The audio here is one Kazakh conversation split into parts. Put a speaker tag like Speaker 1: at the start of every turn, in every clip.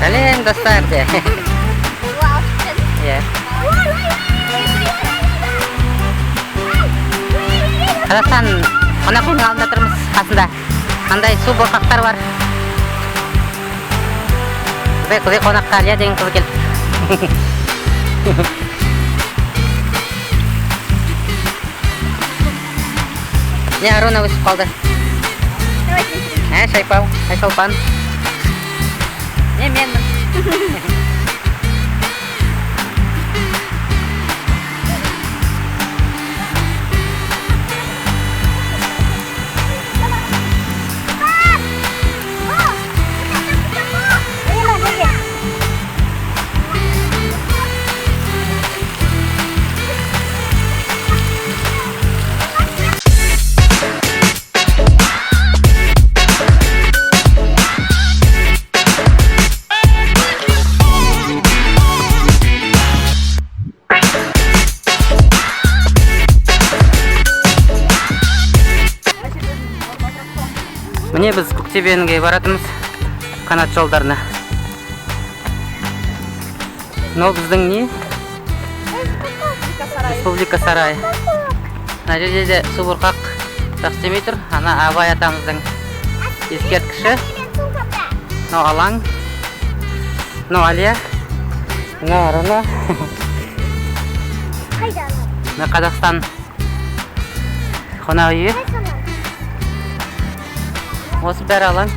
Speaker 1: Сәлем, достар де. Иә. Қазақстан қонақ үйінің алдында тұрмыз, қасында. Қандай су бұрқақтар бар. Бізде қонаққа Әлия деген қыз келді. Не, Аруна өсіп қалды. Ә, Шайпал, Айшолпан. Не, менмін. Міне, біз Көктөбеге баратырмыз, канат жолдарына. Мынау біздің не? Республика сарайы. Мына жерде де су бұрқақ жақсы істемей тұр. Ана Абай атамыздың ескерткіші. Мынау алаң. Мынау Алия. Мынау Аруна. Мына Қазақстан қонақ үйі. Осы бәрі алаң.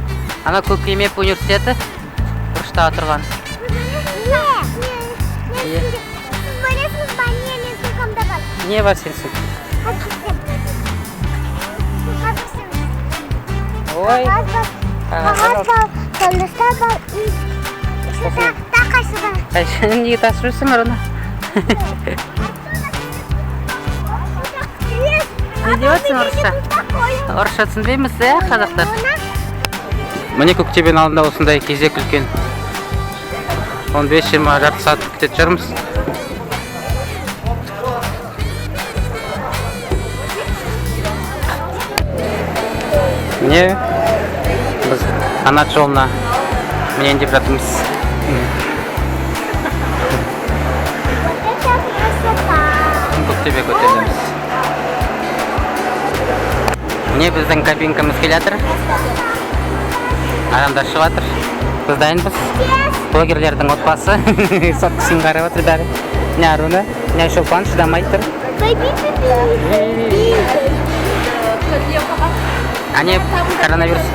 Speaker 1: Ана Көкемеп университеті бұрышта отырған. Иә. Не бар сенің сумкаңда? Ой,
Speaker 2: Қағаз бар, карандаштар бар, и еще тақасы бар.
Speaker 1: Қайшы, неге тасып жүрсің, Аруна? Не деп жатсың орысша? Орысша түсінбейміз, иә, қазақтар? Міне, Көктөбенің алдында осындай кезек үлкен. 15-20, жарты сағат күтетін шығармыз. Міне, біз канат жолына мінейін деп жатырмыз.
Speaker 2: Вот это красота.
Speaker 1: Көктөбе көтерілеміз. Міне, біздің кабинкамыз келе жатыр. Адамдар шығып жатыр. Біз дайынбыз. Блогерлердің отбасы соткасын қарап жатыр бәрі. Міне, Аруна, міне, Шолпан шыдамай тұр. Әне, коронавирус.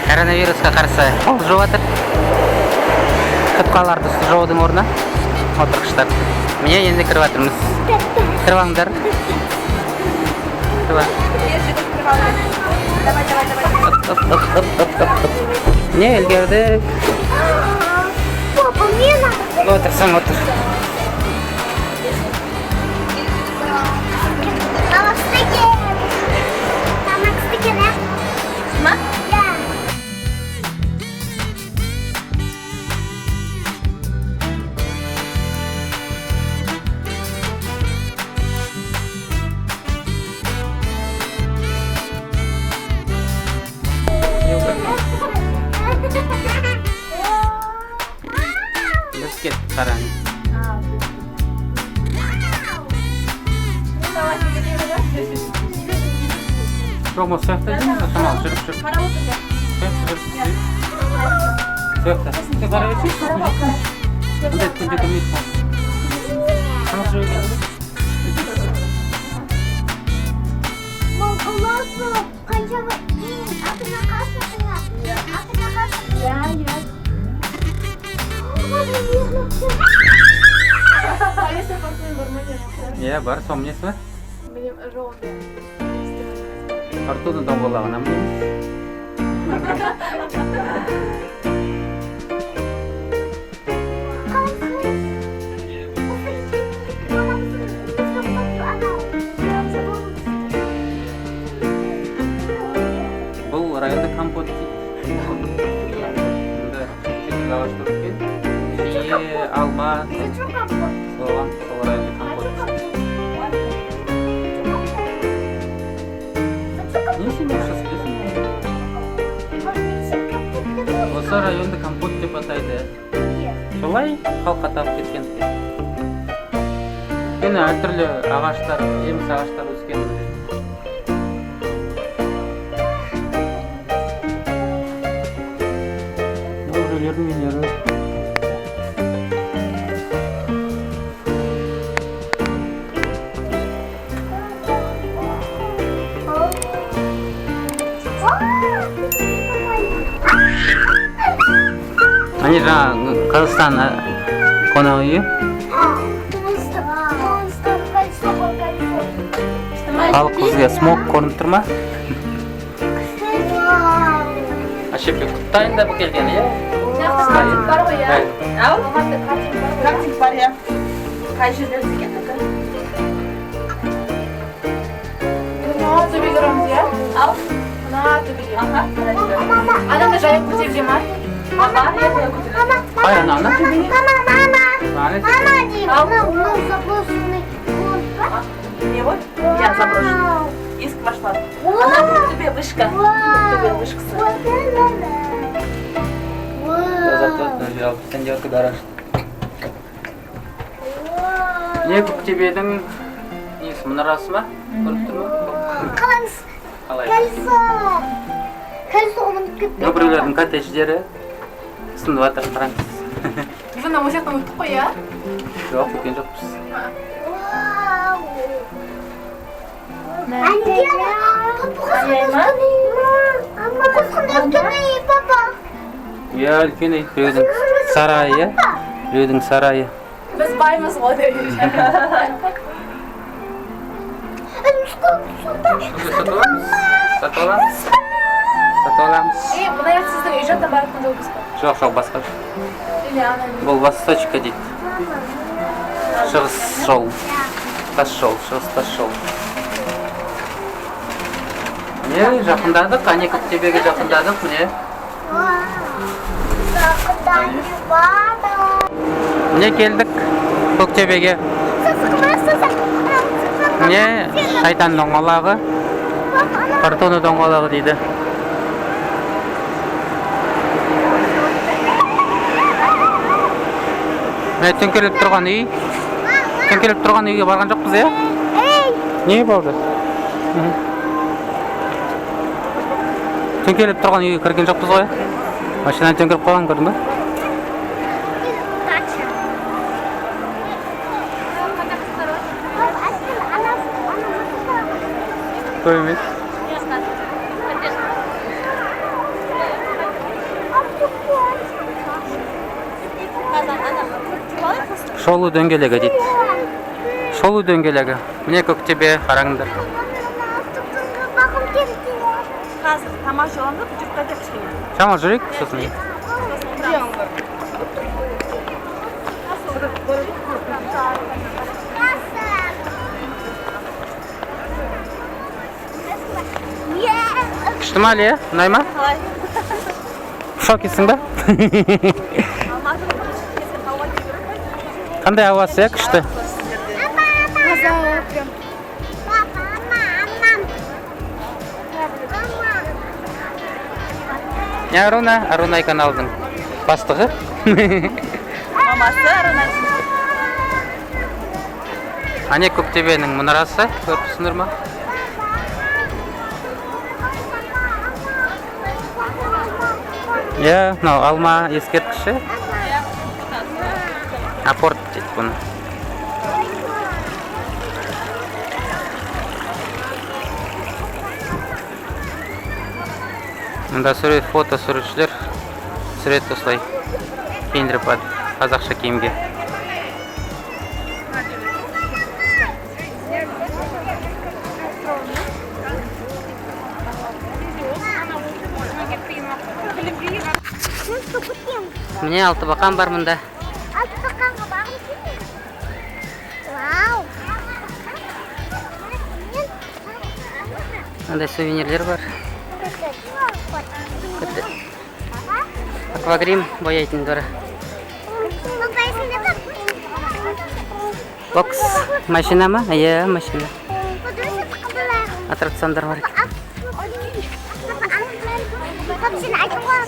Speaker 1: Коронавирусқа қарсы қол жуып жатыр. Тұтқаларды жуудың орнына отырғыштар. Міне, енді кіріп жатырмыз. Кіріп алыңдар. Кіріп ал.
Speaker 3: Давай, давай, давай.
Speaker 1: Оп, оп, оп, оп, оп, оп, оп. Міне, үлгердік.
Speaker 2: Папа, мне надо.
Speaker 1: Отырсаң, отыр.
Speaker 2: Мама, встань. Мама, встань, да?
Speaker 3: Ма?
Speaker 2: Да.
Speaker 1: Біз кеттік, қараңыз.
Speaker 3: Давай,
Speaker 1: Жоқ, осы жақта дейміз, шамалы жүріп жүріп.
Speaker 3: Қарап отыр.
Speaker 1: Жүріп, жүріп. Сол жақта. Сен бара берсейші. Мындай күнде көрмейсің ғой. Тамақ жеуге келді.
Speaker 2: Мам, классно. Қаншама артына қарсы, артына. Артына қарсы.
Speaker 3: Иә, иә.
Speaker 2: Мама,
Speaker 3: Алиса Фортуна бар ма, не?
Speaker 1: Иә, бар, соның несі бар?
Speaker 3: Білем, жоқ, ондай.
Speaker 1: Фортуна доңғалағына мінеміз. Бұл районда компот дейді. Мұнда шетел ағашта өскен. Шие, алма, соған сол районда компот. Не, сен орысша сөйлесің? Осы районды Компот деп атайды. Солай халық аталып кеткен. Өйткені әртүрлі ағаштар, жеміс ағаштар өскен бұл жерде. Мынау біреулердің үйлері. Міне, жаңа Қазақстан қонақ үйі.
Speaker 2: Монстр, кольцо, кольцо.
Speaker 1: Халық, бізге смог көрініп тұр ма?
Speaker 2: Вау.
Speaker 1: Әшепке құттайын да келген, иә?
Speaker 3: Жақта картинг бар ғой, иә?
Speaker 4: Ау?
Speaker 3: Алматыда картинг бар ғой.
Speaker 4: Картинг бар, иә. Қай жерлерде екен только?
Speaker 3: Мына төбеге барамыз, иә?
Speaker 4: Ау?
Speaker 3: Мына төбеге.
Speaker 4: Аха, мына жерде.
Speaker 2: Мама,
Speaker 3: Адамдар жаяу көтеріле ма?
Speaker 4: Аха, иә, жаяу көтеріледі.
Speaker 2: мама,
Speaker 1: Қай, ана, ана төбеге?
Speaker 2: мама, мама.
Speaker 1: Ана.
Speaker 2: Мама деймін, мынау заброшенный город па?
Speaker 4: Не ғой? Иә, заброшенный.
Speaker 2: Вау.
Speaker 4: Ескі машиналар.
Speaker 2: Вау.
Speaker 4: Ана Көктөбе вышка. Көктөбе вышкасы.
Speaker 2: Вот это да. Вау.
Speaker 1: 69 гараж.
Speaker 2: Вау.
Speaker 1: Не, Көктөбенің несі, мұнарасы ма? Көріп тұр ма?
Speaker 2: Қараңыз,
Speaker 1: Қалай?
Speaker 2: Кольцо. Кольцо ұмытып кеттім.
Speaker 1: Мынау біреулердің коттедждері сынып жатыр, қараңыз.
Speaker 3: Біз ана ол жақтан өттік қой, иә?
Speaker 1: Жоқ, өткен жоқпыз.
Speaker 2: Вау. Әнге папа, қандай үлкен үй. Папа, қандай үлкен үй, папа.
Speaker 1: Иә, үлкен үй, біреудің сарайы, иә? Біреудің сарайы.
Speaker 3: Біз баймыз ғой деп.
Speaker 1: Сатып аламыз. Сатып аламыз. Сатып аламыз.
Speaker 3: Е, мына жақ сіздің үй жақтан баратын жол емес па?
Speaker 1: Жоқ, жоқ, басқа.
Speaker 3: Или ана?
Speaker 1: Бұл Восточка дейді. Шығыс жол. Тас жол, шығыс тас жол. Міне, жақындадық, әне, Көктөбеге жақындадық, міне.
Speaker 2: Жақындадық.
Speaker 1: Міне, келдік Көктөбеге. Міне, шайтан доңғалағы, Фортуна доңғалағы дейді. Міне, төңкеріліп тұрған үй. Төңкеріліп тұрған үйге барған жоқпыз, иә?
Speaker 2: Ей,
Speaker 1: Не болды? Төңкеріліп тұрған үйге кірген жоқпыз ғой. Машинаны төңкеріп қойған, көрдің ба?
Speaker 2: Удача. Папа, ана, ана,
Speaker 1: Көп емес. Шолу дөңгелегі дейді. Шолу дөңгелегі. Міне, Көктөбе, қараңдар.
Speaker 2: Бақым келді.
Speaker 4: Қазір тамақ жеп аламыз да, жүріп қайтайық кішкене.
Speaker 1: Шамал жүрейік, сосын.
Speaker 4: Сосын отырамыз.
Speaker 1: Күшті ма, Әлия? Ұнай ма?
Speaker 4: Қалай?
Speaker 1: В шокесің ба?
Speaker 4: Алматының бірінші кезі тауға келу керек қой.
Speaker 1: Қандай ауасы, иә, күшті.
Speaker 4: Сіздерде.
Speaker 3: Таза ауа прям.
Speaker 2: Папа, мама, мама.
Speaker 1: Не, Аруна, Арунай каналдың бастығы.
Speaker 4: Мамасы Арунай.
Speaker 1: Әне, Көктөбенің мұнарасы, көріп тұрсыңдар ма? Иә, мынау алма ескерткіші. Апорт дейді бұны. Мында сурет, фото суретшілер сурет осылай киіндіріп қазақша киімге. Міне, алтыбақан бар мында.
Speaker 2: Алтыбақанға барғым келмейді. Вау.
Speaker 1: Мындай сувенирлер бар. Тіпті аквагрим бояйтын бар. Бокс машина ма? Иә, машина. Аттракциондар бар екен.
Speaker 2: Пап, сен айтып қой.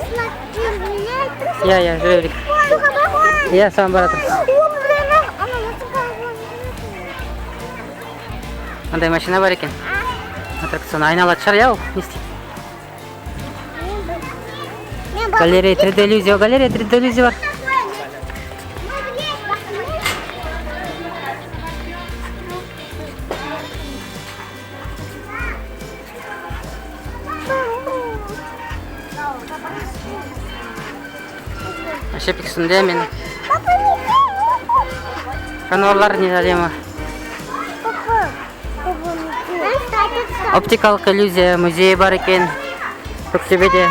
Speaker 1: Иә, иә, жүре берейік. Иә, соған бара жатырмыз. Мындай машина бар екен. Аттракцион айналатын шығар, иә, ол не істейді? Галерея 3D иллюзия, галерея 3D иллюзия бар. Шепік үстінде мен жануарлар не әдемі. Оптикалық иллюзия музейі бар екен Көктөбеде.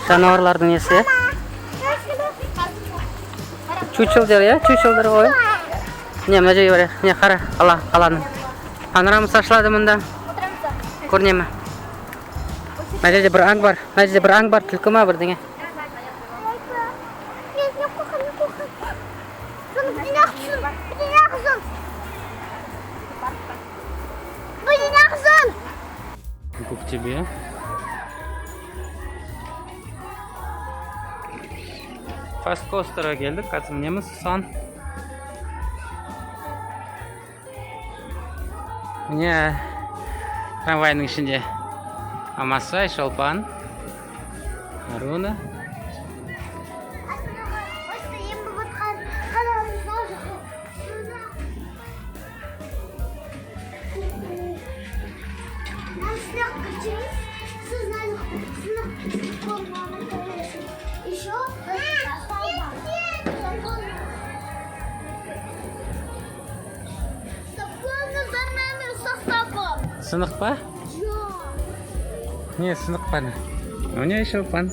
Speaker 1: Жануарлардың несі? Чучелдер, иә? Чучелдер ғой. Не, мына жерге барайық. Не, қара, қала, қаланың. Панорамасы ашылады мұнда. Көріне ме? Мына жерде бір аң бар. Мына жерде бір аң бар, түлкі ма бірдеңе? Көктөбе. Fast Coaster'a келдік. Қазір мінеміз сан. Міне трамвайдың ішінде Амасай, Шолпан, Аруна. Сынық па? Не, сынық па? Міне Шолпан.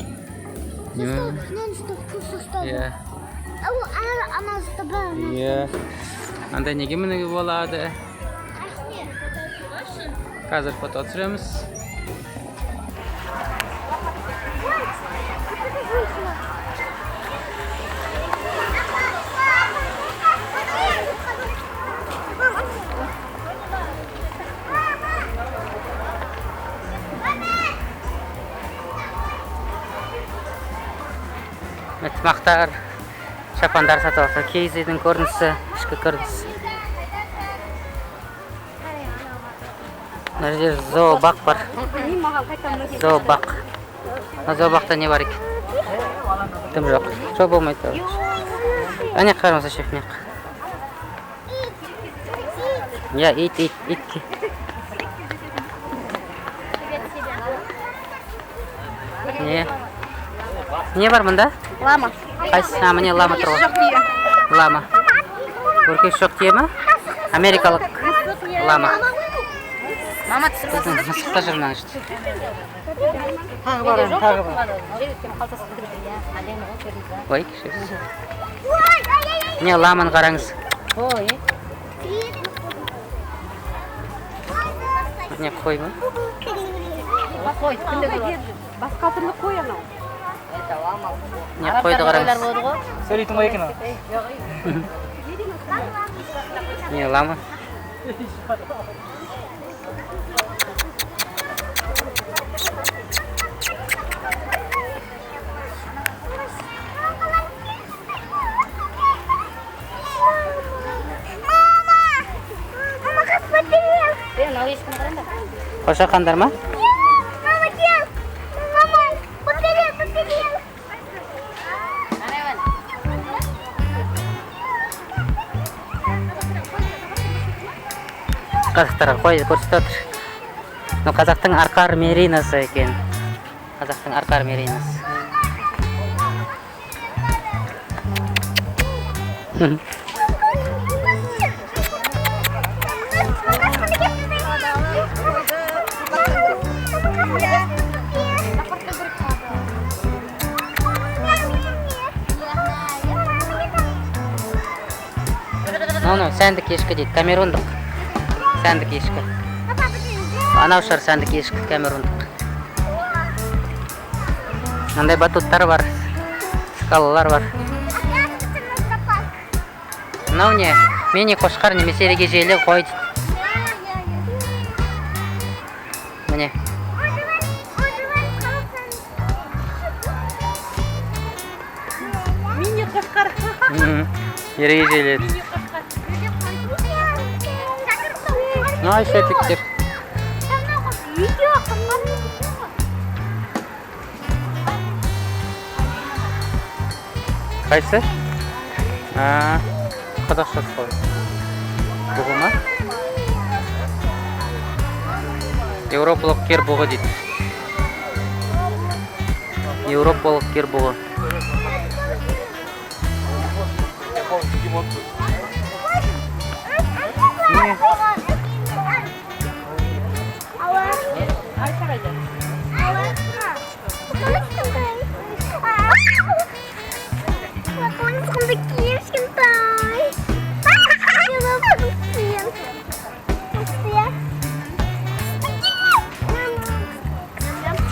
Speaker 1: Иә. Иә. Андай неге мінуге болады? Қазір фото түсіреміз. Тымақтар, шапандар сатып алса, киіз үйдің көрінісі, ішкі көрінісі. Мына жерде зообақ бар. Зообақ. Мына зообақта не бар екен? Дым жоқ. Жоқ болмайды. Әне қараңыз, шеф, не. Иә, ит, ит, ит. Не? Не бар мұнда?
Speaker 4: Лама.
Speaker 1: Қайсысы? А, міне лама тұр ғой. Лама. Өркеш жоқ түйе ма? Америкалық лама.
Speaker 4: Мама түсіріп
Speaker 1: Біздің мысық та жүр мынаның ішінде.
Speaker 4: Тағы бар, тағы бар.
Speaker 1: Ой, кешіріңіз. Міне ламаны қараңыз. Міне қой ма?
Speaker 4: Қой, басқа түрлі қой анау.
Speaker 1: Не қойды қараңыз.
Speaker 5: Сөйлейтін ғой екен ол.
Speaker 1: Не лама. Қошақандар ма?
Speaker 2: Мама, кел! Мама, көтере, көтере!
Speaker 1: Қазақтарға қой көрсетіп отыр. Мынау қазақтың арқар мериносы екен. Қазақтың арқар мериносы. Мынау сәндік ешкі дейді, камерундық. Сәндік ешкі. Анау шығар сәндік ешкі, камерундық. Мынандай батуттар бар, скалалар бар. Мынау не? Мини қошқар немесе ерегежейлі қой дейді. Міне.
Speaker 4: Мини қошқар.
Speaker 1: Ережелер.
Speaker 4: Мини қошқар.
Speaker 1: Мына шәпектер. Қайсы? Қазақшасы ғой. Бұғы ма? Еуропалық кер бұғы дейді. Еуропалық кер бұғы. Не?
Speaker 4: Айша қайда?
Speaker 2: Кішкентай.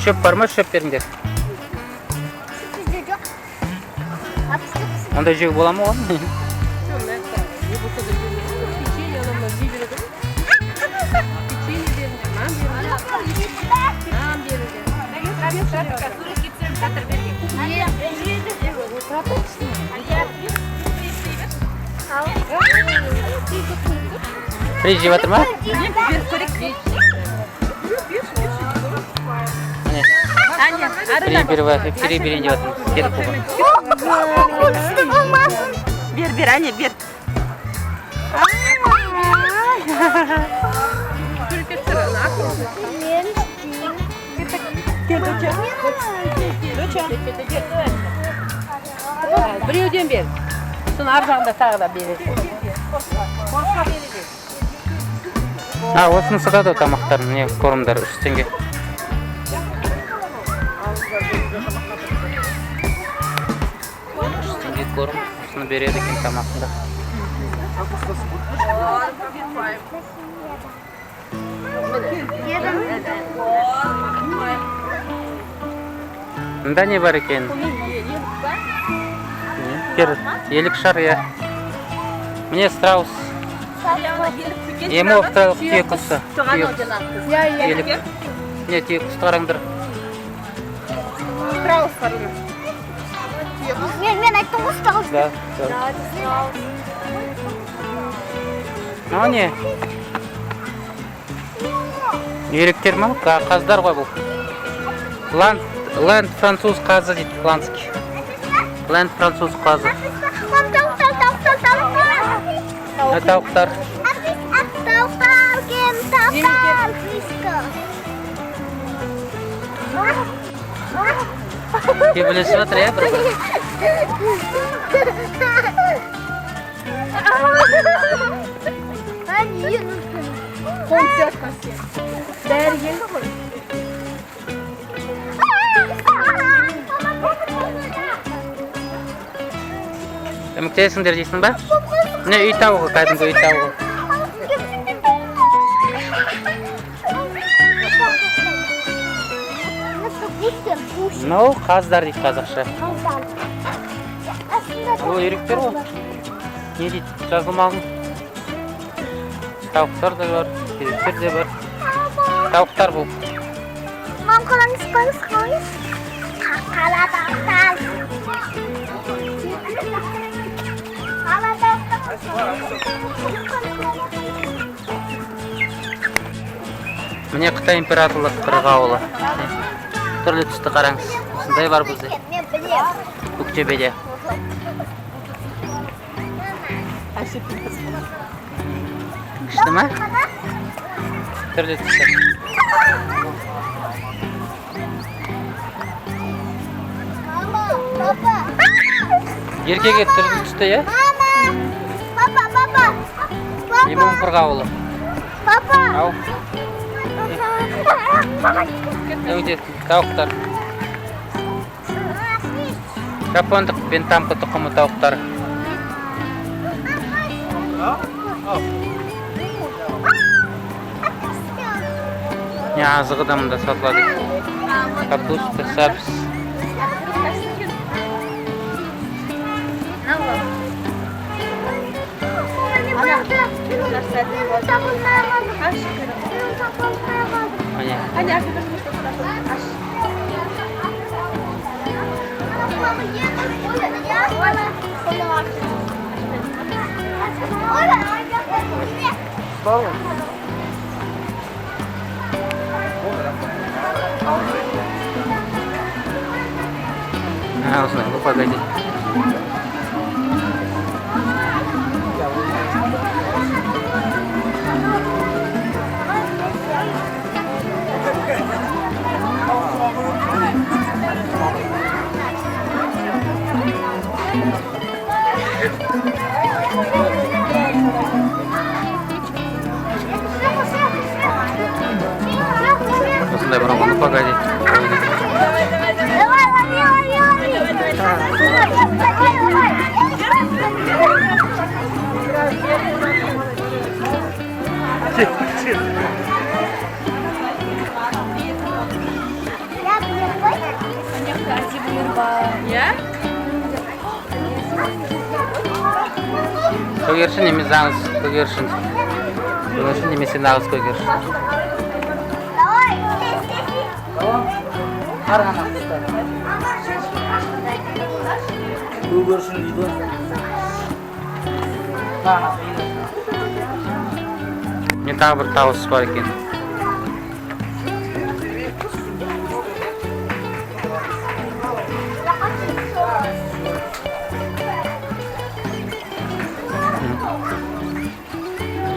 Speaker 1: Шөп бар ма? Шөп беріңдер. Ондай жеуге бола ма оған?
Speaker 4: Не болса да печенье, анау мынау жей береді ғой. Печенье беріңдер, нан беріңдер. Нан беріңдер. Суретке түсіріп жатыр берген.
Speaker 1: Фри жеп жатыр ма? Міне. Фри беріп, фри берейін деп жатырмыз. Кер бұғы.
Speaker 4: Бер, бер, әне, бер. Суретке түсір, ана ақылы. Біреуден бер. Соны ар жағында тағы да бересің.
Speaker 1: Осыны сатады ғой тамақтарын, міне кормдар 3 теңге. 3 теңге корм, осыны береді екен тамағында. Мында не бар екен? Не? Елік шар, иә. Міне страус. Ему австралиялық түйе құсы. Елік. Міне түйе құсты қараңдар.
Speaker 4: Страус бар.
Speaker 2: Мен айттым ғой страус.
Speaker 1: Да. Мынау не? Еліктер ма? Қаздар ғой бұл. Ланд француз қазы дейді, ландский. Ланд француз қазы.
Speaker 2: Тауықтар,
Speaker 1: тауықтар.
Speaker 2: Тауықтар, кем тауықтар.
Speaker 1: Төбелесіп жатыр, иә, бір бірі.
Speaker 3: Бәрі келді ғой.
Speaker 1: Үміктесіңдер дейсің ба? Міне үй тауығы, кәдімгі үй тауығы. Мынау қаздар дейді қазақша. Ол үйректер ғой. Не дейді? Жазылмаған. Тауықтар да бар, үйректер де бар. Тауықтар бұл.
Speaker 2: Мам, қараңыз, қараңыз, қараңыз. Қала тауықтар. Қала тауықтар.
Speaker 1: Міне Қытай императорлық қырғауылы. Түрлі түсті қараңыз. Осындай бар бізде.
Speaker 2: Мен білемін.
Speaker 1: Көктөбеде. Күшті ма? Түрлі түсті.
Speaker 2: Мама, папа.
Speaker 1: Еркегі түрлі түсті, иә?
Speaker 2: Мама, папа, папа.
Speaker 1: Лимон қырғауылы.
Speaker 2: Папа.
Speaker 1: Ау. Өте тауықтар. Жапондық бентамка тұқымы тауықтар. Не азығы да мында сатылады екен. Капуста, сәбіз. Міне.
Speaker 3: Әне, аш.
Speaker 1: А, осындай, ну погоди. Осындай бұрынғы, ну погоди.
Speaker 2: Давай, лови, лови, лови. Давай, давай.
Speaker 4: Иә.
Speaker 1: Көгершін немесе нағыз көгершін. Көгершін немесе нағыз көгершін.
Speaker 2: Давай, тез, тез.
Speaker 5: Көгершін дейді.
Speaker 1: Не, тағы бір тауыс бар екен.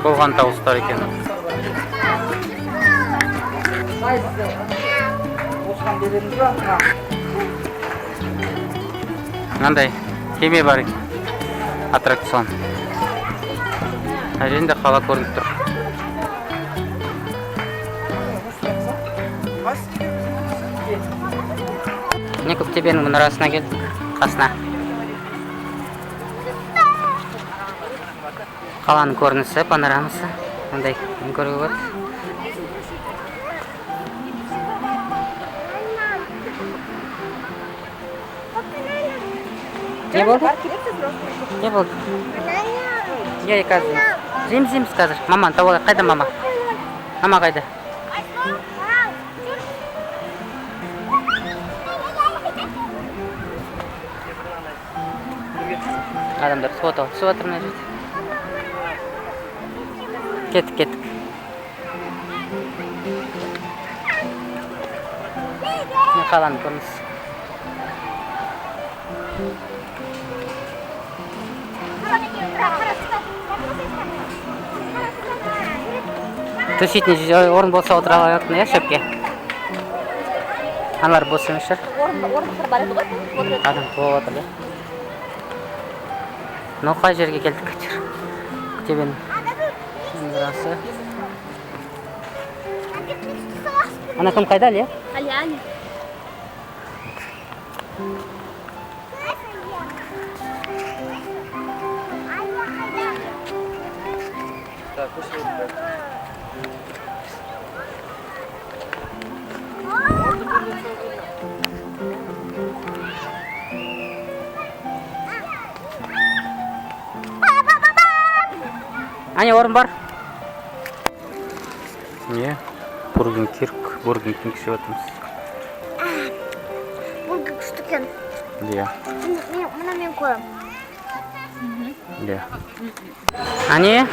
Speaker 1: Болған тауыстар екен.
Speaker 5: Осыған береміз ба?
Speaker 1: Мынандай кеме бар екен. Аттракцион. Мына жерден де қала көрініп тұр. Міне, Көктөбенің мұнарасына келдік, қасына. Қаланың көрінісі, панорамасы. Мындай көруге болады. Не болды? Не болды? Иә, қазір. Жейміз, жейміз қазір. Маманы тауып алайық. Қайда мама? Мама қайда? Адамдар фото түсіп жатыр мына жерде. Кеттік, кеттік. Міне, қаланың көрінісі. Төсейтін орын болса, отыра алатын, иә, шөпке. Аналар бос емес шығар.
Speaker 3: Орындықтар бар еді ғой, отырады.
Speaker 1: Адам толып жатыр, иә. Мынау қай жерге келдік әйтеуір? Көктөбенің мұнарасы. Ана кім, қайда, Әлия?
Speaker 3: Әлия, әне.
Speaker 1: Әне, орын бар. Не? Бургер Кинг, Бургер Кинг ішіп жатырмыз.
Speaker 2: Бургер күшті екен.
Speaker 1: Иә.
Speaker 2: Мына мен көремін.
Speaker 1: Иә. Әне,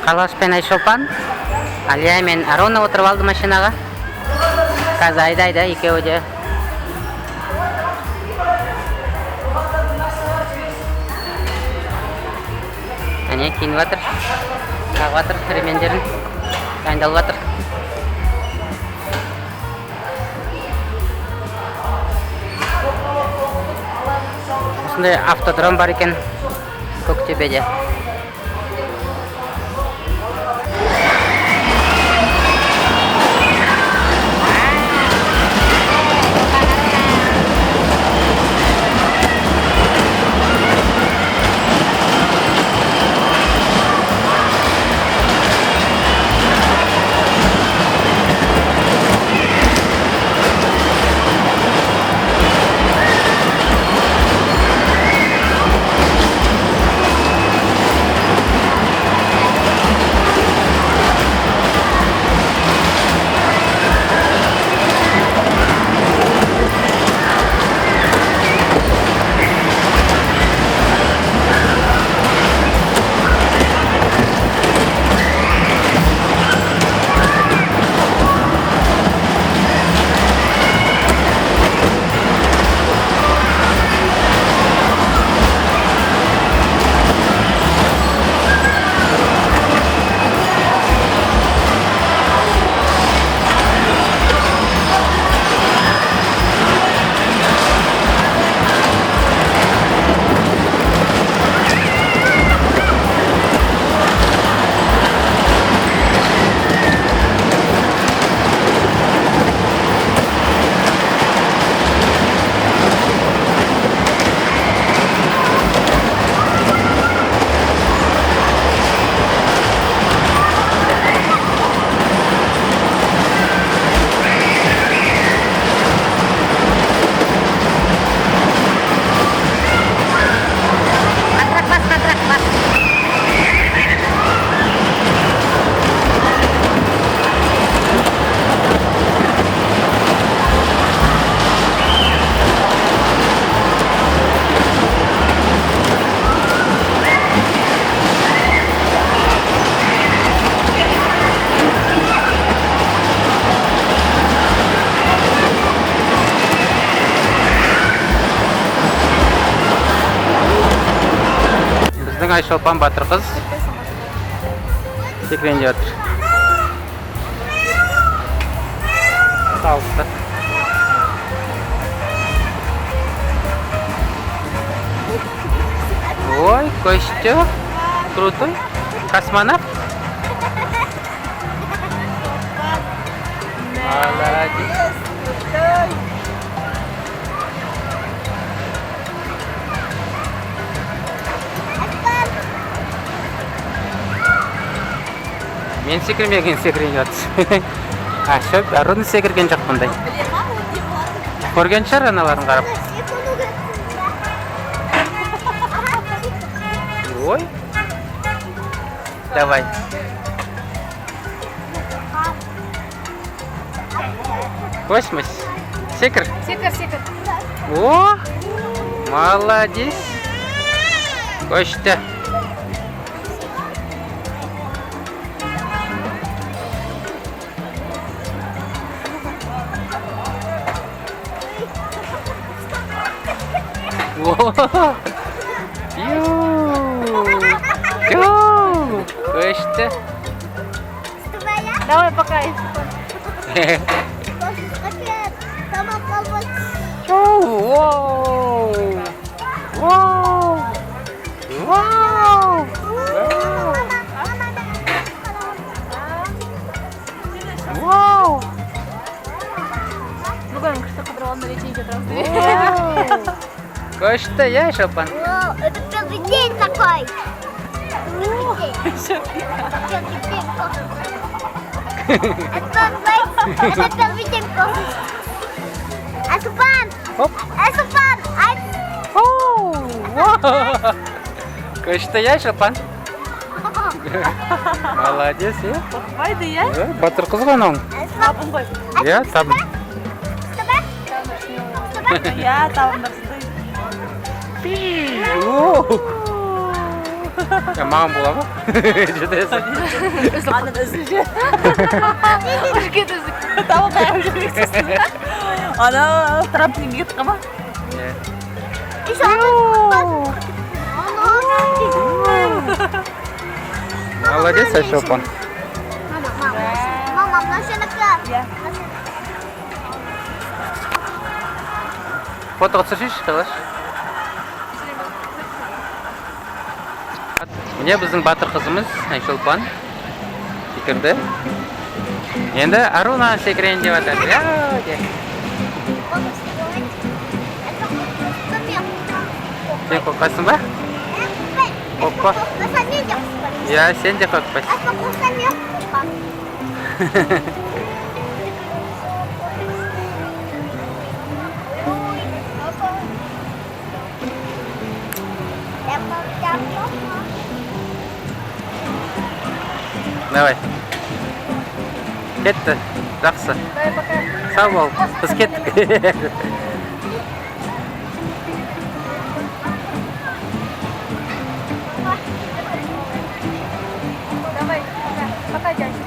Speaker 1: Қалаш пен Айшолпан, Алия мен Арона отырып алды машинаға. Қазір айдайды екеуі де. Әне, киініп жатыр. Тағып жатыр ремендерін. Дайындалып жатыр. Осындай автодром бар екен Көктөбеде. Біздің Айшолпан батыр қыз секірейін деп жатыр. Алыста. Ой, Костя, крутой. Космонавт. Молодец. Мен секірмеген, секірейін деп жатыр. А, шөп, Аруна секірген жоқ бұндай. Көрген шығар аналарын қарап. Ой. Давай. Космос. Секір.
Speaker 4: Секір, секір.
Speaker 1: О, молодец. Костя. О, ю, ю, Костя.
Speaker 3: Давай пока.
Speaker 1: Воу, воу, вау, вау.
Speaker 3: Бүгін күшті қыдырып алдым, лечение жатырмыз.
Speaker 1: Костя, я Шолпан.
Speaker 2: Вау, это первый день такой. Первый день. Это первый день. Асупан!
Speaker 1: Оп.
Speaker 2: Асупан!
Speaker 1: Костя, я Шолпан. Молодец, иә?
Speaker 4: Қорықпайды, иә?
Speaker 1: Батыр қыз ғой анауың.
Speaker 4: Табын ғой.
Speaker 1: Иә, табын.
Speaker 4: Иә, табындар.
Speaker 1: Маған бола ма? Жетесің.
Speaker 4: Анан үзілже. Үшке үзік. Табын қаяқ жүрмексіз. Ана трамплинге кетіп қалма?
Speaker 1: Молодец, Айшолпан.
Speaker 2: Мама, машина.
Speaker 1: Фотоға түсіршейші, қалаш. Міне біздің батыр қызымыз Айшолпан секірді. Енді Аруна секірейін деп жатыр. Сен қорқасың ба? Қорықпа. Иә, сен де қорықпайсың. Давай. Кетті. Жақсы. Сау бол. Біз кеттік.
Speaker 3: Давай, пока, дядя.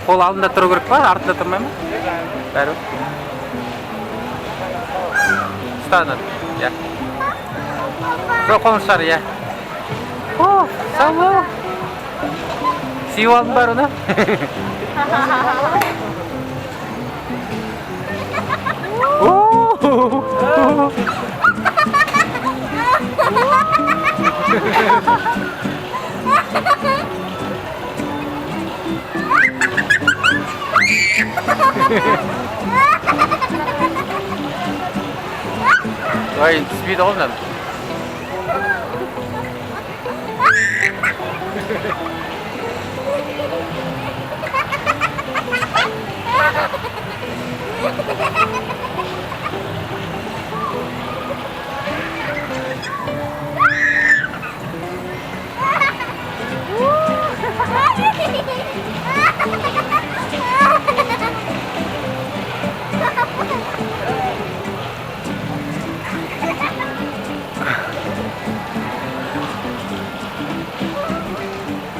Speaker 1: Қол алдында тұру керек па? Артында тұрмай ма? Бәрі. Ұста. Иә. Жоқ, қолын шығар, иә. О, сау бол. Сүйіп алдың ба, Аруна? Ой, түспейді ғой мынаны.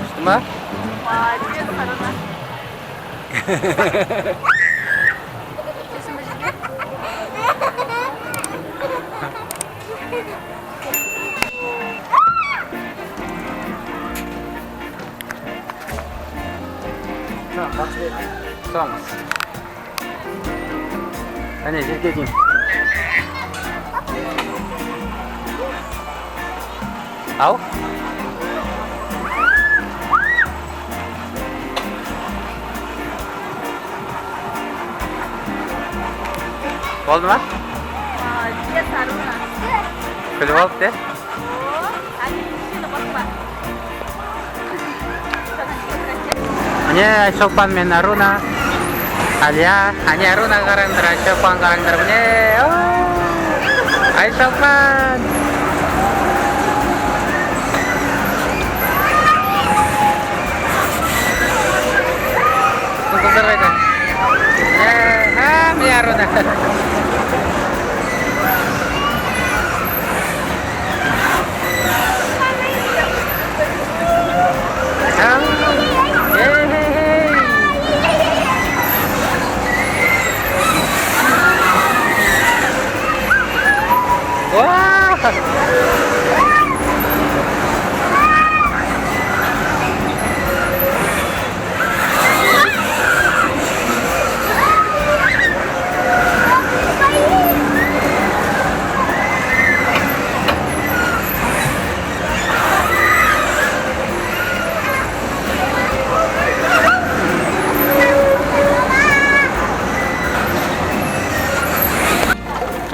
Speaker 1: Күшті ма?
Speaker 3: Молодец, Аруна.
Speaker 1: Ұстаңыз. Әне, жерге дейін. Ау. Болды ма?
Speaker 3: Молодец, Аруна.
Speaker 1: Күліп алыпты, иә?
Speaker 3: Әне, қорықпа.
Speaker 1: Міне, Айшолпан мен Аруна. Алия, әне, Аруна қараңдар, Айшолпан қараңдар. Міне, Айшолпан. Қыздар қайда? Міне, Аруна.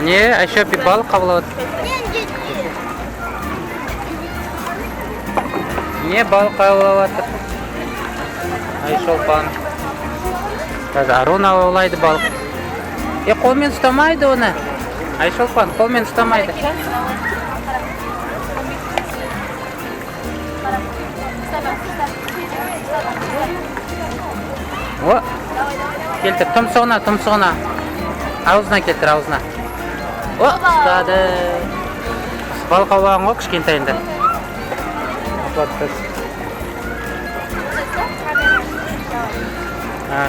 Speaker 1: Міне, Айшопи балық қабылдап отыр. Міне, балық қабылдап жатыр. Айшолпан. Қазір Аруна аулайды балық. Қолмен ұстамайды оны. Айшолпан, қолмен ұстамайды. О, келтір, тұмсығына, тұмсығына. Аузына келтір, аузына. О, ұстады. Балық аулаған ғой кішкентайында.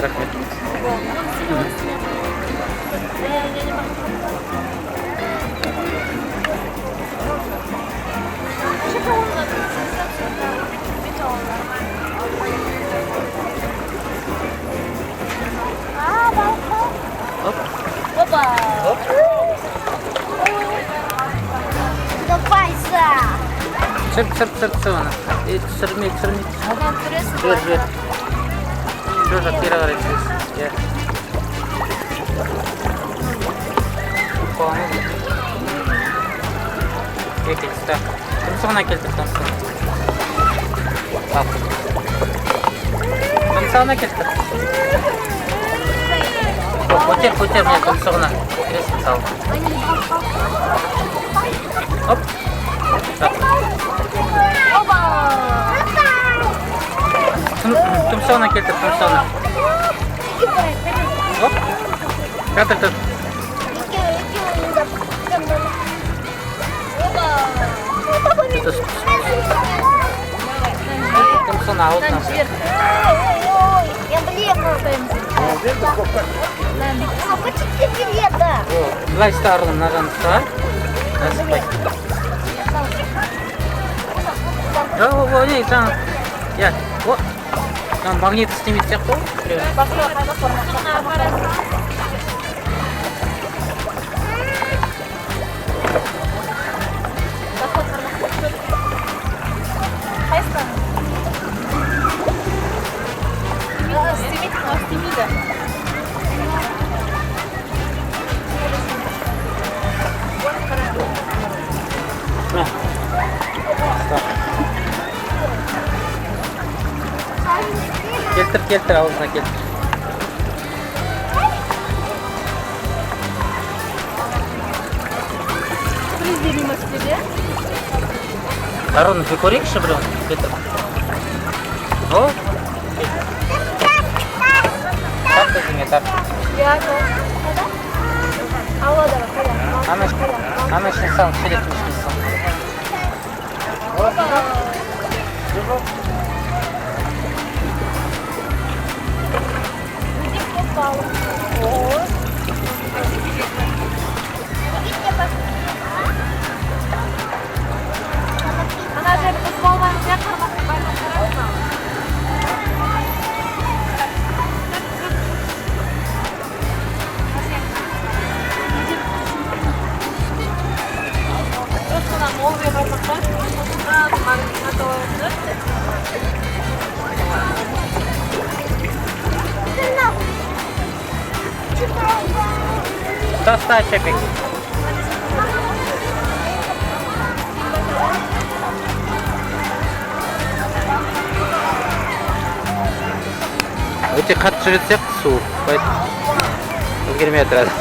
Speaker 1: Рахмет. Оп.
Speaker 3: Опа.
Speaker 1: Оп.
Speaker 2: Давай за.
Speaker 1: Түсір, түсір, түсір, түсір оны. Түсірмей, түсірмей. Жібер, жібер. Жоқ, жоқ, кері қарай түсіресің. Иә. Екі, ұста. Тұмсығына келтір, тұмсығына. Ал. Тұмсығына келтір. Көтер, көтер, міне тұмсығына. Көтересің, сал. Оп. Тұмсығына келтір, тұмсығына. Оп. Тұр, тұр. Тұмсығына, аузына.
Speaker 2: Я
Speaker 1: Былай ұста, Арғын, мына жағын ұста. Асықпай. О, не, жаңа. Иә, о. Жаңа магнит істемейтін сияқты ғой.
Speaker 3: Істемейді.
Speaker 1: Келтір, келтір, аузына келтір. Арон, көрейікші біреуін. Келтір. О! Тарт өзіңе, тарт. Ана ішіне сал, шелектің ішіне сал.
Speaker 3: Ана жерді бұзып алмаңыз, иә, қармақтың барлығын қараңыз.
Speaker 1: Тоста, Чепик. Өте қатты жүретін сияқты су. Үлгермей отырады.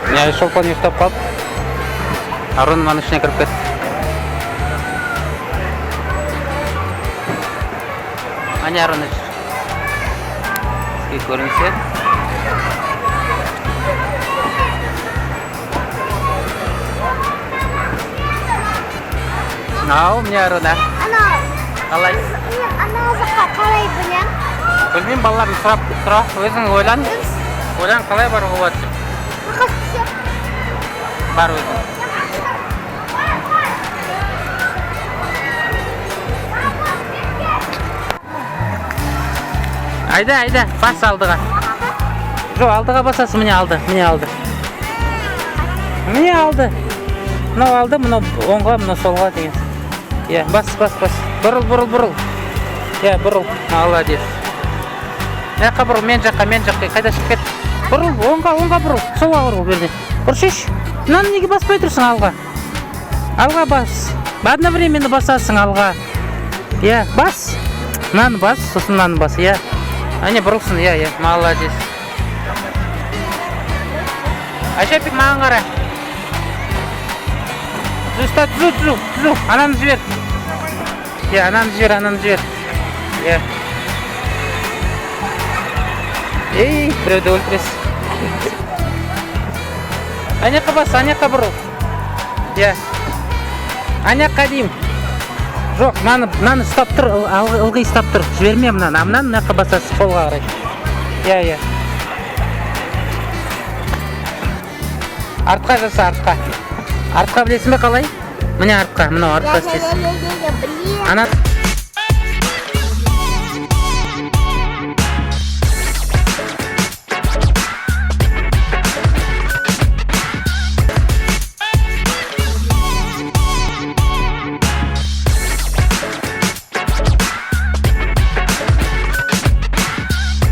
Speaker 1: Міне, Шолпан ұйықтап қалды. Арун мынаның ішіне кіріп кетті. Әне, Арун жүр. Бізге көрінсе. Ау, міне Аруна.
Speaker 2: Анау.
Speaker 1: Қалай?
Speaker 2: Мен анау жаққа қалай білем?
Speaker 1: Білмеймін, балалардан сұрап сұра, өзің ойлан. Ойлан, қалай баруға болады деп.
Speaker 2: Қағаз түсіп.
Speaker 1: Бар өзің. Айда, айда, бас алдыға. Жоқ, алдыға басасың, міне алды, міне алды. Міне алды. Мынау алды, мынау оңға, мынау солға деген. Иә, бас, бас, бас. Бұрыл, бұрыл, бұрыл. Иә, бұрыл. Молодец. Мына жаққа бұрыл, мен жаққа, мен жаққа. Қайда шығып кет? Бұрыл, оңға, оңға бұрыл. Солға бұрыл, берде. Бұршиш. Мынаны неге баспай тұрсың алға? Алға бас. Одновременно басасың алға. Иә, бас. Мынаны бас, сосын мынаны бас. Иә. Әне бұрылсын, иә, иә. Молодец. Айшапик, маған қара. Түзу ұста, түзу, түзу, түзу. Ананы жібер. Иә, ананы жібер, ананы жібер. Иә. Ей, біреуді өлтіресің. Ана жаққа бас, ана жаққа бұрыл. Иә. Ана жаққа деймін. Жоқ, мынаны ұстап тұр, ылғи ұстап тұр. Жіберме мынаны. А мынаны мына жаққа басасың, солға қарай. Иә, иә. Артқа жаса, артқа. Артқа білесің бе қалай? Міне артқа, мынау артқа істейсің.
Speaker 2: Блин.
Speaker 1: Ана